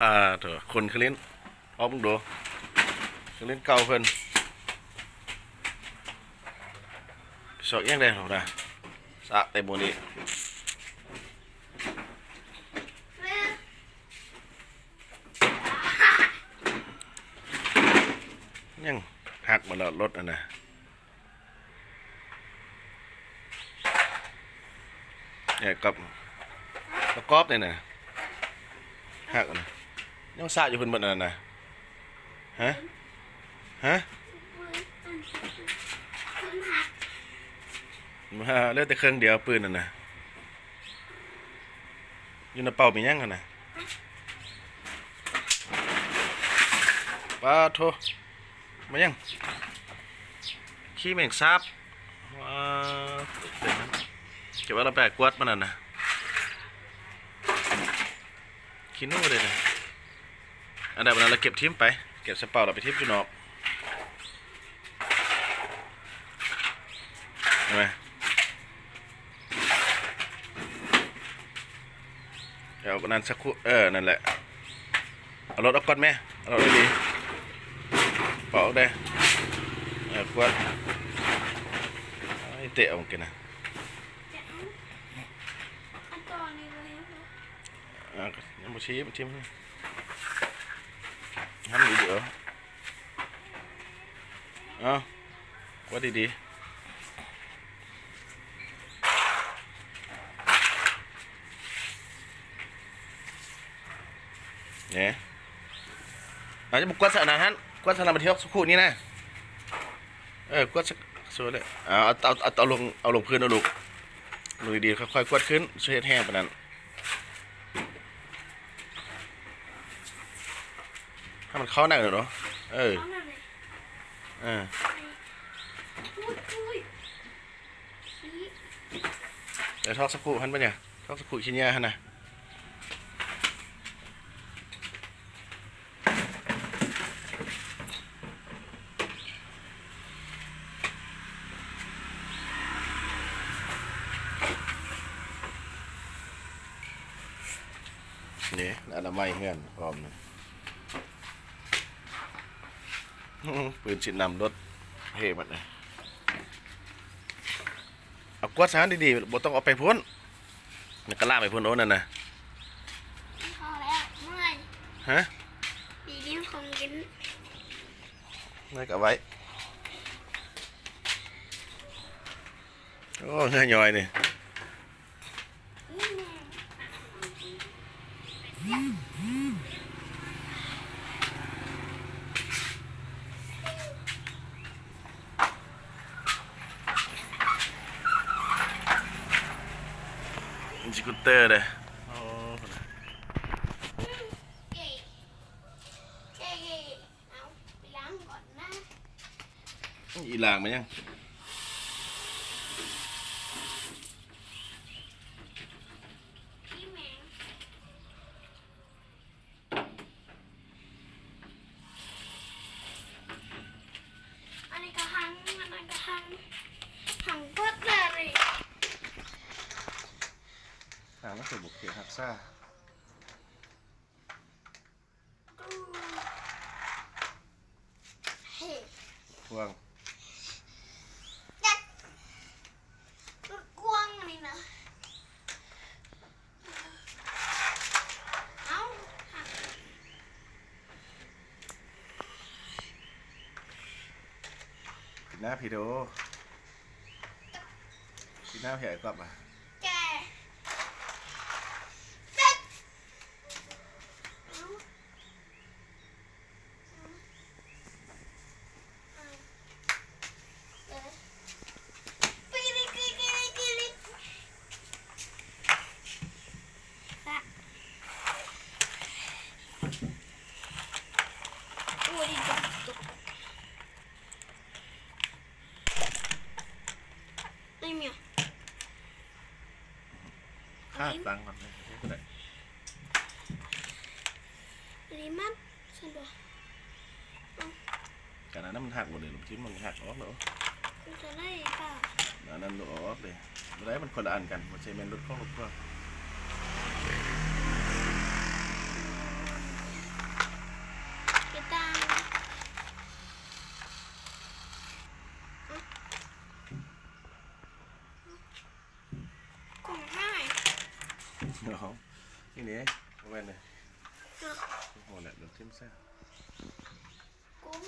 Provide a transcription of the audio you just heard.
ອ່າ ໂຖ ຄົນຄືຫຼິ້ນ ອອກເບິ່ງດູ ຄືຫຼິ້ນເກົ່າເພິ່ນ ຊອກອີ່ຫຍັງໄດ້ເຮົານະ ສະແຕ່ມື້ນີ້ ຍັງຫັກໝົດແລ້ວລົດຫັ້ນນະ. ແອ ກັບ ປະກອບນີ້ນະ ຫັກນະ ຍັງສະຢູ່ພຸ້ນເບິດນັ້ນນະ ຮະ ຮະ ມາເຫຼືອແຕ່ເຄິ່ງດຽວປືນນັ້ນນະ ຢູ່ນຳເປົາມີຫຍັງຫັ້ນນະ ປາໂທ. ມາຫຍັງ ຂີ້ແມງສາບ ວ້າ ເກັບໄວ້ລະໄປກວາດມັນນັ້ນນະ ຂີ້ໜູເດ້ນະ ອັນໃດບັດນັ້ນລະເກັບຖິ້ມໄປ ເກັບໃສ່ເປົາລະໄປຖິ້ມຢູ່ນອກ ເຫັນໄໝ? ເອົາອັນນັ້ນສັກຄູ່ ເອີ ນັ້ນແຫຼະ ເອົາລົດອອກກ່ອນແມ້ ເອົາລົດດີໆ ປອກອອກເດ້ ເອີ ກວາດ ເຕະອອກກິນນະ ອ່າ ຍັງບໍ່ຖິ້ມ ຖິ້ມ ທຳດີໆ ເອົາ ກວາດດີໆ ແໜ ອາດຈະບໍ່ກວາດຊະອັນນັ້ນຫັ້ນ ກວາດຊະລະມາທີ່ອອກສະຄຸນີ້ນະ ເອີ ກວາດຊະ ເອົາ ເອົາ ເອົາ ເອົາລົງ ເອົາລົງພື້ນເອົາລູກ ລົງດີໆ ຄ່ອຍໆ ກວາດຂຶ້ນ ຊິເຮັດແຫ້ງປານນັ້ນ. ໃຫ້ມັນເຂົ້າໜ້າເນາະ ເອີ ເຂົ້າໜ້າເລີຍ ເອີ ອຸ້ຍ ອຸ້ຍ ແຕ່ທອກສະຄຸຫັ້ນປະເນຍ ທອກສະຄຸຂີ້ເຫຍື້ອຫັ້ນນະ. ນີ້ ອະນາໄມເຮືອນ ອ້ອມນີ້ ປືນສີດນຳລົດເພບັດນີ້ ເອົາກວາດຊະດີໆ ບໍ່ຕ້ອງເອົາໄປພຸ້ນ ມັນກະລາມໄປພຸ້ນໂອນັ້ນນະ ພໍແລ້ວ ເມື່ອຍ ຮະ ໄປກິນຂອງກິນ ເມື່ອຍກະໄວ້ ໂອ້ ເຫື່ອຍ້ອຍນີ້. ສະກູດເຕີເດ້ ໂອ້ ເອົາໄປລ້າງກ່ອນນະ ອີ່ລ້າງມາຫຍັງ? ອັນນີ້ກະຫັງ ອັນນັ້ນກະຫັງ ຫັງເບິດເລີຍ ຫາງມັນຄືບໍ່ເຂດຮັກສາ ເຮີ້ຍ ກວ້າງ ກວ້າງນີ້ນະ ເອົ້າ ປິດໜ້າພີໂດ ປິດໜ້າພີໄອ້ກອບອະ ແກ ເອົ້າ. ຄາດຕັ້ງກ່ອນເລີຍ ເຮັດບໍ່ໄດ້ ອັນນີ້ມັດ ຊັ້ນບໍ່ ເອົ້າ ກະອັນນັ້ນມັນຫັກໝົດເລີຍ ລົງຖິ້ມ ມັນຫັກອອກແລ້ວ ມັນກະໄດ້ກະ ອັນນັ້ນເອົາອອກເດ້ ບໍ່ໄດ້ ມັນຄົນລະອັນກັນ ບໍ່ໃຊ່ແມ່ນລົດຂອງລູກພວກ. ເອົາ ນີ້ເດ້ ເອົາແວ່ນເດ້ ເນາະ ພໍແລ້ວ ເດີນຖິ້ມໃສ່ ກຸ້ງ